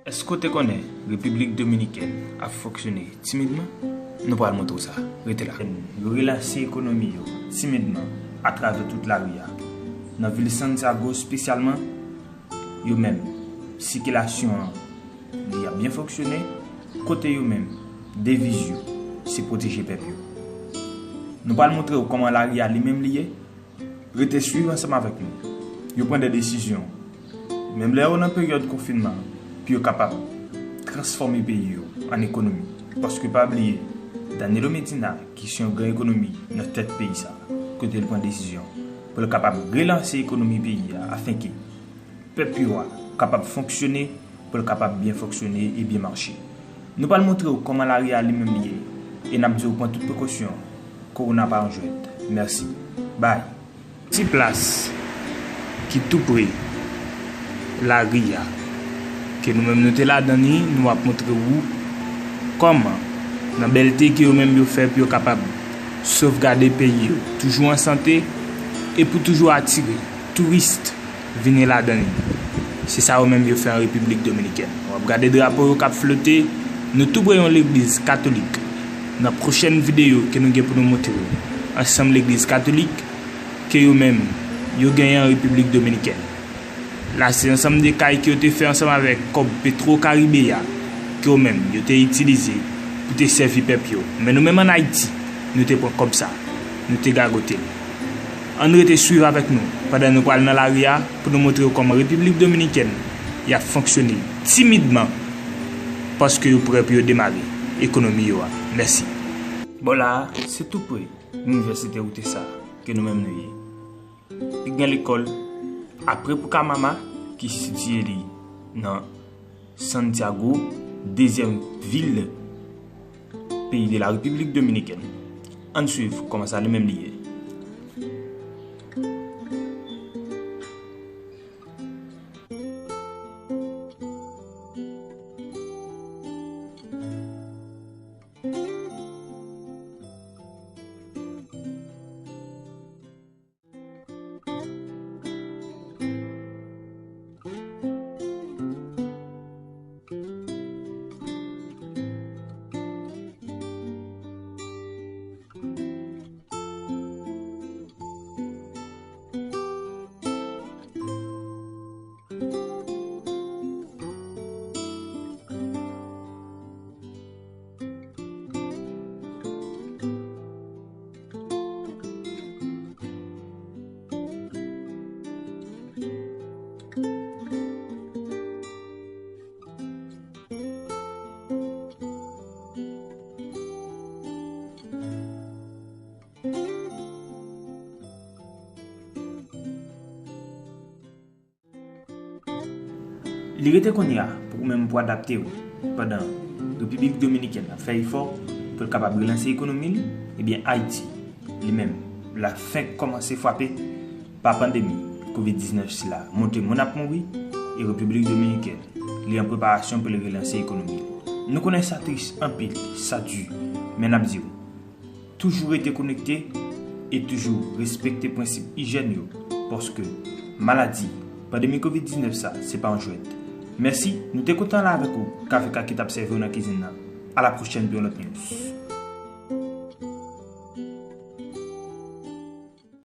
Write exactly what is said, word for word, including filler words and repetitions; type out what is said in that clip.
Èske w te konnen Repiblik Dominikèn ap fonksyone timidman? Nou pral montre w sa. Rete la. Yo relanse ekonomi yo timidman atravè tout lari a. Nan vil Santiago espesyalman, yo menm, sikilasyon an, li ap byen fonksyone. Kote yo menm, deviz yo, se pwoteje pèp yo. Nou pral montre w kòman lari a li menm li ye. Rete swiv ansanm avèk nou. Yo pran de desizyon, menm lè yo nan peryòd konfinman, pou yo kapab transfòme peyi yo an ekonomi. Paske pa bliye, Danilo Medina, ki se yon gran ekonomi nan tèt peyi sa, kote l pran desizyon pou l kapab relanse ekonomi peyi a, afenke pèp yo a kapab fonksyone, pou l kapab byen fonksyone e byen mache. Nou pral montre w kòman lari a li menm li ye, e n ap di w pran tout prekosyon, kowona pa yon jwèt. Mèsi. Bay. Ti plas ki tou pre lari a, ke nou menm nou te ladan li, nou ap montre w kòman, nan bèlte ke yo menm yo fè pou yo kapab sovgade peyi yo, toujou an sante, e pou toujou atire touris vini ladan li. Se sa yo menm yo fè an Repiblik Dominikèn. W ap gade drapo yo k ap flote, nou tou pre yon legliz katolik. Nan pwochèn videyo ke nou gen pou nou montre w ansanm legliz katolik ke yo menm yo genyen an Repiblik Dominikèn. La se ansanm de kay ke yo te fè ansanm avèk kòb Petro Caribe a, ke yo menm yo te itilize pou te sèvi pèp yo. Men nou menm an Ayiti, nou te pran kòb sa, nou te gagote l. Ann rete swiv avèk nou pandan nou pral nan lari a pou nou montre w kòman Repiblik Dominikèn y ap fonksyone timidman paske yo prè pou yo demare ekonomi yo a. Mèsi. Bò la a, se tou pre Inivèsite Utesa ke nou menm nou ye. Pi gen lekòl apre Pucamama ki sitiye li nan Santiago, dezyèm vil peyi de la Repiblik Dominikèn. Ann swiv kòman sa li menm li ye. Li rete kounye a pou ou menm pou adapte w pandan Repiblik Dominikèn ap fè efò pou l kapab relanse ekonomi l, ebyen Ayiti, li menm, l ap fenk kòmanse frape pa pandemi kovid diznèf sila. Monte moun ap mouri, e Repiblik Dominikèn, li an preparasyon pou l relanse ekonomi l. Nou konnen sa tris anpil, sa di, men n ap di w, toujou rete konekte e toujou respekte prensip ijyèn yo, paske maladi, pandemi kovid diznèf sa, se pa yon jwèt. Mèsi, nou te kontan la avèk ou, K V K ki t ap sèvi w nan kizin nan. A la pwochèn pou yon lòt news.